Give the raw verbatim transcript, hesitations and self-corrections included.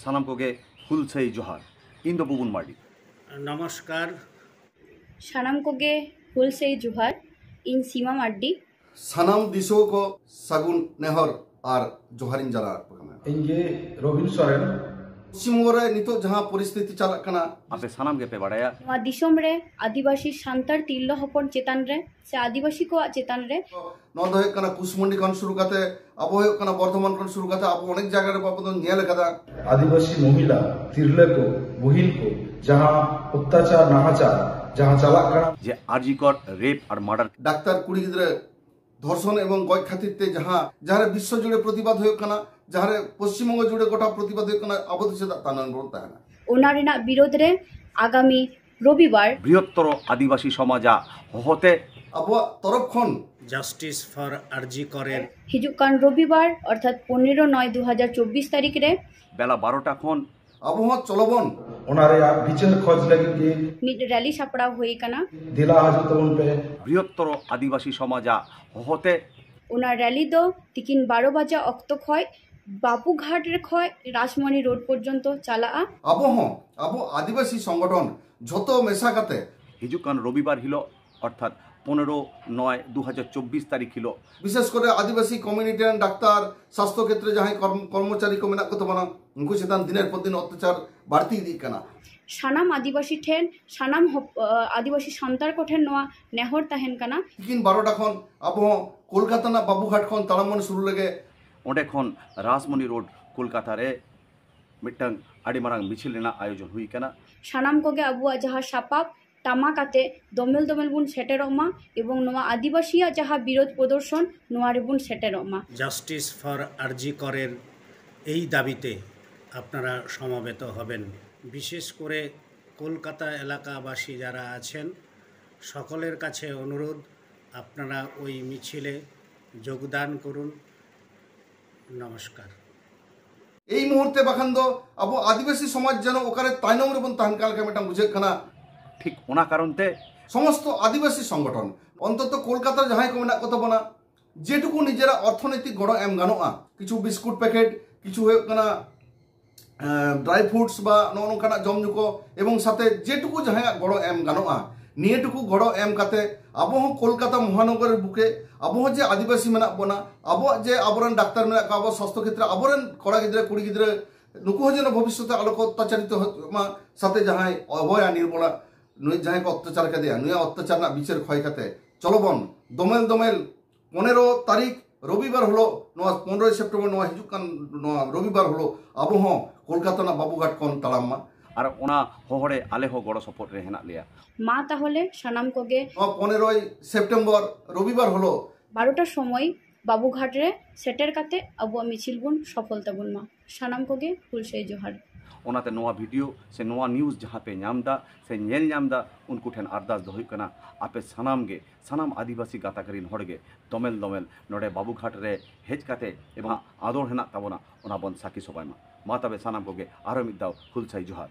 ᱥᱟᱱᱟᱢ ᱠᱚᱜᱮ ᱦᱩᱞᱥᱟᱹᱭ ᱡᱚᱦᱟᱨ᱾ ᱤᱧ ᱫᱚ ᱵᱩᱵᱩᱱ ᱢᱟᱨᱰᱤ᱾ নমস্কার। ᱥᱟᱱᱟᱢ ᱠᱚᱜᱮ ᱦᱩᱞᱥᱟᱹᱭ ᱡᱚᱦᱟᱨ᱾ ᱤᱧ ᱥᱤᱢᱟ ᱢᱟᱨᱰᱤ᱾ ᱥᱟᱱᱟᱢ ᱫᱤᱥᱩᱣᱟᱹ ᱠᱚ ᱥᱟᱹᱜᱩᱱ ᱱᱮᱦᱚᱨ ᱟᱨ ᱡᱚᱦᱟᱨᱤᱧ ᱡᱟᱱᱟᱣ ᱟᱠᱚ ᱠᱟᱱᱟ᱾ ᱤᱧ ᱜᱮ ᱨᱚᱵᱤᱱ ᱥᱚᱨᱮᱱ᱾ ᱯᱚᱥᱪᱤᱢᱵᱚᱝᱜᱚ ᱨᱮ ᱱᱤᱛᱚᱜ ᱡᱟᱦᱟᱸ ᱯᱚᱨᱤᱥᱛᱷᱤᱛᱤ ᱪᱟᱞᱟᱜ ᱠᱟᱱᱟ, ᱟᱯᱮ ᱥᱟᱱᱟᱢ ᱜᱮᱯᱮ ᱵᱟᱲᱟᱭᱟ᱾ ᱱᱚᱣᱟ ᱫᱤᱥᱚᱢ ᱨᱮ ᱟᱹᱫᱤᱵᱟᱹᱥᱤ ᱥᱟᱱᱛᱟᱲ ᱛᱤᱨᱞᱟᱹ ᱦᱚᱯᱚᱱ ᱪᱮᱛᱟᱱ ᱨᱮ ᱥᱮ ᱟᱹᱫᱤᱵᱟᱹᱥᱤ ᱠᱚᱣᱟᱜ ᱪᱮᱛᱟᱱ ᱨᱮ ᱱᱚᱣᱟ ᱫᱚ ᱦᱩᱭᱩᱜ ᱠᱟᱱᱟ ᱠᱩᱥᱢᱩᱱᱰᱤ ᱠᱷᱚᱱ ᱥᱩᱨᱩ ᱠᱟᱛᱮ ᱟᱵᱚ ᱦᱩᱭᱩᱜ ᱠᱟᱱᱟ ᱵᱚᱨᱫᱷᱚᱢᱟᱱ ᱠᱷᱚᱱ ᱥᱩᱨᱩ ᱠᱟᱛᱮ ᱟᱵᱚ ᱚᱱᱮᱠ ᱡᱟᱭᱜᱟ ᱨᱮ ᱟᱵᱚ ᱵᱚᱱ ᱧᱮᱞ ᱟᱠᱟᱫᱟ᱾ ᱟᱹᱫᱤᱵᱟᱹᱥᱤ ᱢᱚᱦᱤᱞᱟ, ᱛᱤᱨᱞᱟᱹ ᱠᱚ, ᱵᱩᱦᱤᱱ ᱠᱚ ᱡᱟᱦᱟᱸ ᱚᱛᱛᱟᱪᱟᱨ ᱱᱟᱦᱟᱪᱟᱨ ᱡᱟᱦᱟᱸ ᱪᱟᱞᱟᱜ ᱠᱟᱱᱟ, ᱡᱮ ᱟᱨᱡᱤ ᱠᱚᱨ ᱨᱮᱯ ᱟᱨ ᱢᱟᱨᱰᱟᱨ ᱰᱟᱠᱛᱟᱨ ᱠᱩᱲᱤ ᱜᱤᱫᱽᱨᱟᱹ ᱫᱷᱚᱨᱥᱚᱱ ᱮᱵᱚᱝ ᱜᱚᱡ ᱠᱷᱟᱹᱛᱤᱨ ᱛᱮ ᱡᱟᱦᱟᱸ ᱡᱟᱦᱟᱸᱨᱮ ᱵᱤᱥᱥᱚ ᱡᱩᱲᱮ ᱯᱨᱚᱛᱤᱵᱟᱫ ᱦᱩᱭᱩᱜ ᱠᱟᱱᱟ, ᱡᱟᱦᱟᱸᱨᱮ ᱯᱚᱥᱪᱤᱢᱵᱚᱝᱜᱚ ᱡᱩᱲᱮ ᱜᱚᱴᱟ ᱯᱨᱚᱛᱤᱵᱟᱫ ᱦᱩᱭᱩᱜ ᱠᱟᱱᱟ, ᱟᱵᱚ ᱫᱚ ᱪᱮᱫᱟᱜ ᱛᱟᱭᱱᱚᱢ ᱨᱮᱵᱚᱱ ᱛᱟᱦᱮᱱᱟ? ᱚᱱᱟ ᱨᱮᱱᱟᱜ ᱵᱤᱨᱳᱫᱷ ᱨᱮ ᱟᱜᱟᱢᱤ ᱨᱚᱵᱤᱵᱟᱨ ᱵᱨᱤᱦᱚᱛᱛᱚᱨ ᱟᱹᱫᱤᱵᱟᱹᱥᱤ ᱥᱚᱢᱟᱡᱟ ᱦᱚᱦᱚᱛᱮ ᱟᱵᱚᱣᱟᱜ ᱛᱚᱨᱚᱯ ᱠᱷᱚᱱ জাস্টিস ফর আরজি করের ᱦᱤᱡᱩᱜ ᱠᱟᱱ ᱨᱚᱵᱤᱵᱟᱨ ᱚᱨᱛᱷᱟᱛ ᱯᱚᱱᱮᱨᱚ ᱱᱚᱭ ᱫᱩ ᱦᱟᱡᱟᱨ ᱪᱚᱵᱵᱤᱥ ᱛᱟᱹᱨᱤᱠᱷ ᱨᱮ ᱵᱮᱞᱟ ᱵᱟᱨᱚᱴᱟ ᱠᱷᱚᱱ ᱟᱵᱚ ᱦᱚᱸ ᱪᱚᱞᱚᱵᱚᱱ᱾ ᱚᱱᱟ ᱨᱮᱭᱟᱜ ᱵᱤᱪᱟᱹᱨ ᱠᱷᱚᱡᱽ ᱞᱟᱹᱜᱤᱫ ᱜᱮ ᱢᱤᱫ ᱨᱮᱞᱤ ᱥᱟᱯᱲᱟᱣ ᱦᱩᱭ ᱟᱠᱟᱱᱟ᱾ ᱫᱮᱞᱟ ᱦᱤᱡᱩᱜ ᱛᱟᱵᱚᱱ ᱯᱮ᱾ ᱵᱨᱤᱦᱚᱛᱛᱚᱨ ᱟᱹᱫᱤᱵᱟᱹᱥᱤ ᱥᱚᱢᱟᱡᱟ ᱦᱚᱦᱚᱛᱮ ᱚᱱᱟ ᱨᱮᱞᱤ ᱫᱚ ᱛᱤᱠᱤᱱ ᱵᱟᱨᱚ ᱵᱟᱡᱟ ᱚᱠᱛᱚ ᱠᱷᱚᱡ ᱵᱟᱵᱩᱜᱷᱟᱴ ᱨᱮ ᱠᱷᱚᱡ ᱨᱟᱡᱽᱢᱚᱱᱤ ᱨᱳᱰ ᱯᱚᱨᱡᱚᱱᱛᱚ ᱪᱟᱞᱟᱜᱼᱟ᱾ ᱟᱵᱚ ᱦᱚᱸ ᱟᱵᱚ ᱟᱹᱫᱤᱵᱟᱹᱥᱤ ᱥᱚᱝᱜᱚᱴᱷᱚᱱ ᱡᱷᱚᱛᱚ ᱢᱮᱥᱟ ᱠᱟᱛᱮ ᱦᱤᱡᱩᱜ ᱠᱟᱱ ᱨᱚᱵᱤᱵᱟᱨ ᱦᱤᱞᱳᱜ ᱚᱨᱛᱷᱟᱛ ᱯᱚᱱᱮᱨᱚ ᱱᱚᱭ ᱫᱩ ᱦᱟᱡᱟᱨ ᱪᱚᱵᱵᱤᱥ ᱛᱟᱹᱨᱤᱠᱷ ᱦᱤᱞᱳᱜ ᱵᱤᱥᱮᱥ ᱠᱚᱨᱮ ᱟᱹᱫᱤᱵᱟᱹᱥᱤ ᱠᱚᱢᱤᱭᱩᱱᱤᱴᱤ ᱨᱮᱱ ᱰᱟᱠᱛᱟᱨ, ᱥᱟᱥᱛᱷᱚ ᱠᱷᱮᱛᱨᱮ ᱡᱟᱦᱟᱸᱭ ᱠᱚᱨᱢ- ᱠᱚᱨᱢᱚᱪᱟᱨᱤ ᱠᱚ ᱢᱮᱱᱟᱜ ᱠᱚ ᱛᱟᱵᱚᱱᱟ, ᱩᱱᱠᱩ ᱪᱮᱛᱟᱱ ᱫᱤᱱᱮᱨ ᱯᱚᱨ ᱫᱤᱱ ᱚᱛᱛᱟᱪᱟᱨ ᱵᱟᱹᱲᱛᱤ ᱤᱫᱤᱜ ᱠᱟᱱᱟ᱾ ᱥᱟᱱᱟᱢ ᱟᱹᱫᱤᱵᱟᱹᱥᱤ ᱴᱷᱮᱱ ᱥᱟᱱᱟᱢ ᱦᱚᱯ- ᱟᱹᱫᱤᱵᱟᱹᱥᱤ ᱥᱟᱱᱛᱟᱲ ᱠᱚᱴᱷᱮᱱ ᱱᱚᱣᱟ ᱱᱮᱦᱚᱨ ᱛᱟᱦᱮᱱ ᱠᱟᱱᱟ᱾ ᱛᱤᱠᱤᱱ ᱵᱟᱨᱚᱴᱟ ᱠᱷᱚᱱ ᱟᱵᱚ ᱦᱚᱸ ᱠᱳᱞᱠᱟᱛᱟ ᱨᱮᱱᱟᱜ ᱵᱟᱵᱩᱜᱷᱟᱴ ᱠᱷᱚᱱ ᱛᱟᱲᱟᱢ ᱵᱚᱱ ᱥᱩᱨᱩ ᱞᱮᱜᱮ᱾ ᱚᱸᱰᱮ ᱠᱷᱚᱱ ᱨᱟᱡᱽᱢᱚᱱᱤ ᱨᱳᱰ ᱠᱳᱞᱠᱟᱛᱟ ᱨᱮ ᱢᱤᱫᱴᱟᱝ ᱟᱹᱰᱤ ᱢᱟᱨᱟᱝ ᱢᱤᱪᱷᱤᱞ ᱨᱮᱱᱟᱜ ᱟᱭᱳᱡᱚᱱ ᱦᱩᱭ ᱟᱠᱟᱱᱟ᱾ ᱥᱟᱱᱟᱢ ᱠᱚᱜᱮ ᱟᱵᱚᱣᱟᱜ ᱡᱟᱦᱟᱸ ᱥᱟᱯᱟᱵ ᱴᱟᱢᱟᱠ ᱟᱛᱮ ᱫᱚᱢᱮᱞ ᱫᱚᱢᱮᱞ ᱵᱚᱱ ᱥᱮᱴᱮᱨᱚᱜ ᱢᱟ ᱮᱵᱚᱝ ᱱᱚᱣᱟ ᱟᱹᱫᱤᱵᱟᱹᱥᱤᱭᱟᱜ ᱡᱟᱦᱟᱸ ᱵᱤᱨᱳᱫᱷ ᱯᱨᱚᱫᱚᱨᱥᱚᱱ ᱱᱚᱣᱟ ᱨᱮᱵᱚᱱ ᱥᱮᱴᱮᱨᱚᱜ ᱢᱟ᱾ জাস্টিস ফর আরজি করের এই দাবিতে আপনারা সমবেত হবেন। বিশেষ করে কলকাতা এলাকাবাসী যারা আছেন, সকলের কাছে অনুরোধ, আপনারা ওই মিছিলে যোগদান করুন। নমস্কার। ᱮᱭ ᱢᱩᱦᱩᱨᱛᱮ ᱵᱟᱠᱷᱟᱱ ᱫᱚ ᱟᱵᱚ ᱟᱹᱫᱤᱵᱟᱹᱥᱤ ᱥᱚᱢᱟᱡᱽ ᱡᱮᱱᱚ ᱚᱠᱟᱨᱮ ᱛᱟᱭᱱᱚᱢ ᱨᱮᱵᱚᱱ ᱛᱟᱦᱮᱱ ᱠᱟᱱ ᱞᱮᱠᱟ ᱢᱤᱫᱴᱟᱝ ᱵᱩᱡᱷᱟᱹᱜ ᱠᱟᱱᱟ᱾ ᱴᱷᱤᱠ ᱚᱱᱟ ᱠᱟᱨᱚᱱ ᱛᱮ ᱥᱚᱢᱚᱥᱛᱚ ᱟᱹᱫᱤᱵᱟᱹᱥᱤ ᱥᱚᱝᱜᱚᱴᱷᱚᱱ ᱚᱱᱛᱚᱛᱚ ᱠᱳᱞᱠᱟᱛᱟ ᱨᱮ ᱡᱟᱦᱟᱸᱭ ᱠᱚ ᱢᱮᱱᱟᱜ ᱠᱚ ᱛᱟᱵᱚᱱᱟ, ᱡᱮᱴᱩᱠᱩ ᱱᱤᱡᱮᱨᱟᱜ ᱚᱨᱛᱷᱚᱱᱳᱭᱛᱤᱠ ᱜᱚᱲᱚ ᱮᱢ ᱜᱟᱱᱚᱜᱼᱟ, ᱠᱤᱪᱷᱩ ᱵᱤᱥᱠᱩᱴ ᱯᱮᱠᱮᱴ, ᱠᱤᱪᱷᱩ ᱦᱩᱭᱩᱜ ᱠᱟᱱᱟ ᱰᱨᱟᱭ ᱯᱷᱨᱩᱴᱥ ᱵᱟ ᱱᱚᱜᱼᱚ ᱱᱚᱝᱠᱟᱱᱟᱜ ᱡᱚᱢ ᱧᱩ ᱠᱚ, ᱮᱵᱚᱝ ᱥᱟᱛᱮ ᱡᱮᱴᱩᱠᱩ ᱡᱟᱦᱟᱸᱭᱟᱜ ᱜᱚᱲᱚ ᱮᱢ ᱜᱟᱱᱚᱜᱼᱟ, ᱱᱤᱭᱟᱹᱴᱩᱠᱩ ᱜᱚᱲᱚ ᱮᱢ ᱠᱟᱛᱮ ᱟᱵᱚ ᱦᱚᱸ ᱠᱳᱞᱠᱟᱛᱟ ᱢᱚᱦᱟᱱᱚᱜᱚᱨ ᱨᱮ ᱵᱩᱠᱮ ᱟᱵᱚ ᱦᱚᱸ ᱡᱮ ᱟᱹᱫᱤᱵᱟᱹᱥᱤ ᱢᱮᱱᱟᱜ ᱵᱚᱱᱟ, ᱟᱵᱚᱣᱟᱜ ᱡᱮ ᱟᱵᱚᱨᱮᱱ ᱰᱟᱠᱛᱟᱨ ᱢᱮᱱᱟᱜ ᱠᱚᱣᱟ, ᱟᱵᱚ ᱥᱟᱥᱛᱷᱚ ᱠᱷᱮᱛᱨᱮ ᱟᱵᱚᱨᱮᱱ ᱠᱚᱲᱟ ᱜᱤᱫᱽᱨᱟᱹ ᱠᱩᱲᱤ ᱜᱤᱫᱽᱨᱟᱹ ᱱᱩᱠᱩ ᱦᱚᱸ ᱡᱮᱱᱚ ᱵᱷᱚᱵᱤᱥᱥᱚᱛ ᱨᱮ ᱟᱞᱚ ᱠᱚ ᱚᱛᱛᱟᱪᱟᱨᱤᱛ ᱦᱩᱭᱩᱜ ᱢᱟ, ᱥᱟᱛᱮ ᱡᱟᱦᱟᱸᱭ ᱚᱵᱷᱚᱭᱟ ᱱᱤᱨᱢᱚᱞᱟ ᱱᱩᱭ ᱡᱟᱦᱟᱸᱭ ᱠᱚ ᱚᱛᱛᱟᱪᱟᱨ ᱠᱟᱫᱮᱭᱟ, ᱱᱩᱭᱟᱜ ᱚᱛᱛᱟᱪᱟᱨ ᱨᱮᱱᱟᱜ ᱵᱤᱪᱟᱹᱨ ᱠᱷᱚᱭ ᱠᱟᱛᱮ ᱪᱚᱞᱚ ᱵᱚᱱ ᱫᱚᱢᱮᱞ ᱫᱚᱢᱮᱞ ᱯᱚᱱᱮᱨᱚ ᱛᱟᱹᱨᱤᱠᱷ ᱨᱚᱵᱤᱵᱟᱨ ᱦᱤᱞᱳᱜ, ᱱᱚᱣᱟ ᱯᱚᱱᱨᱚᱭ ᱥᱮᱯᱴᱮᱢᱵᱚᱨ, ᱱᱚᱣᱟ ᱦᱤᱡᱩᱜ ᱠᱟᱱ ᱱᱚᱣᱟ ᱨᱚᱵᱤᱵᱟᱨ ᱦᱤᱞᱳᱜ ᱟᱵᱚ ᱦᱚᱸ ᱠᱳᱞᱠᱟᱛᱟ ᱨᱮᱱᱟᱜ ᱵᱟᱵᱩᱜᱷᱟᱴ ᱠᱷᱚᱱ ᱛᱟᱲᱟᱢ ᱢᱟ᱾ ᱟᱨ ᱚᱱᱟ ᱦᱚᱦᱚᱲᱮ ᱟᱞᱮ ᱦᱚᱸ ᱜᱚᱲᱚ ᱥᱚᱯᱚᱦᱚᱫ ᱨᱮ ᱦᱮᱱᱟᱜ ᱞᱮᱭᱟ᱾ ᱢᱟ ᱛᱟᱦᱚᱞᱮ ᱥᱟᱱᱟᱢ ᱠᱚᱜᱮ ᱱᱚᱣᱟ ᱯᱚᱱᱮᱨᱚᱭ ᱥᱮᱯᱴᱮᱢᱵᱚᱨ ᱨᱚᱵᱤᱵᱟᱨ ᱦᱤᱞᱳᱜ ᱵᱟᱨᱚᱴᱟ ᱥᱚᱢᱚᱭ ᱵᱟᱵᱩᱜᱷᱟᱴ ᱨᱮ ᱥᱮᱴᱮᱨ ᱠᱟᱛᱮ ᱟᱵᱚᱣᱟᱜ ᱢᱤᱪᱷᱤᱞ ᱵᱚᱱ ᱥᱚᱯᱷᱚᱞ ᱛᱟᱵᱚᱱ ᱢᱟ᱾ ᱥᱟᱱᱟᱢ ᱠᱚᱜᱮ ᱦᱩᱞᱥᱟᱹᱭ ᱡᱚᱦᱟᱨ᱾ ᱚᱱᱟᱛᱮ ᱱᱚᱣᱟ ᱵᱷᱤᱰᱤᱭᱳ ᱥᱮ ᱱᱚᱣᱟ ᱱᱤᱭᱩᱡᱽ ᱡᱟᱦᱟᱸ ᱯᱮ ᱧᱟᱢ ᱮᱫᱟ ᱥᱮ ᱧᱮᱞ ᱧᱟᱢ ᱮᱫᱟ, ᱩᱱᱠᱩ ᱴᱷᱮᱱ ᱟᱨᱫᱟᱥ ᱫᱚ ᱦᱩᱭᱩᱜ ᱠᱟᱱᱟ, ᱟᱯᱮ ᱥᱟᱱᱟᱢ ᱜᱮ, ᱥᱟᱱᱟᱢ ᱟᱹᱫᱤᱵᱟᱹᱥᱤ ᱜᱟᱛᱟᱠ ᱨᱤᱱ ᱦᱚᱲ ᱜᱮ ᱫᱚᱢᱮᱞ ᱫᱚᱢᱮᱞ ᱱᱚᱰᱮ ᱵᱟᱵᱩᱜᱷᱟᱴ ᱨᱮ ᱦᱮᱡ ᱠᱟᱛᱮ ᱮᱵᱚᱝ ᱟᱫᱚᱲ ᱦᱮᱱᱟᱜ ᱛᱟᱵᱚᱱᱟ, ᱚᱱᱟ ᱵᱚᱱ ᱥᱟᱹᱠᱷᱤ ᱥᱚᱵᱷᱟᱭ ᱢᱟ᱾ ᱢᱟ ᱛᱚᱵᱮ ᱥᱟᱱᱟᱢ ᱠᱚᱜᱮ ᱟᱨᱚ ᱢᱤᱫ ᱫᱷᱟᱣ ᱦᱩᱞᱥᱟᱹᱭ ᱡᱚᱦᱟᱨ᱾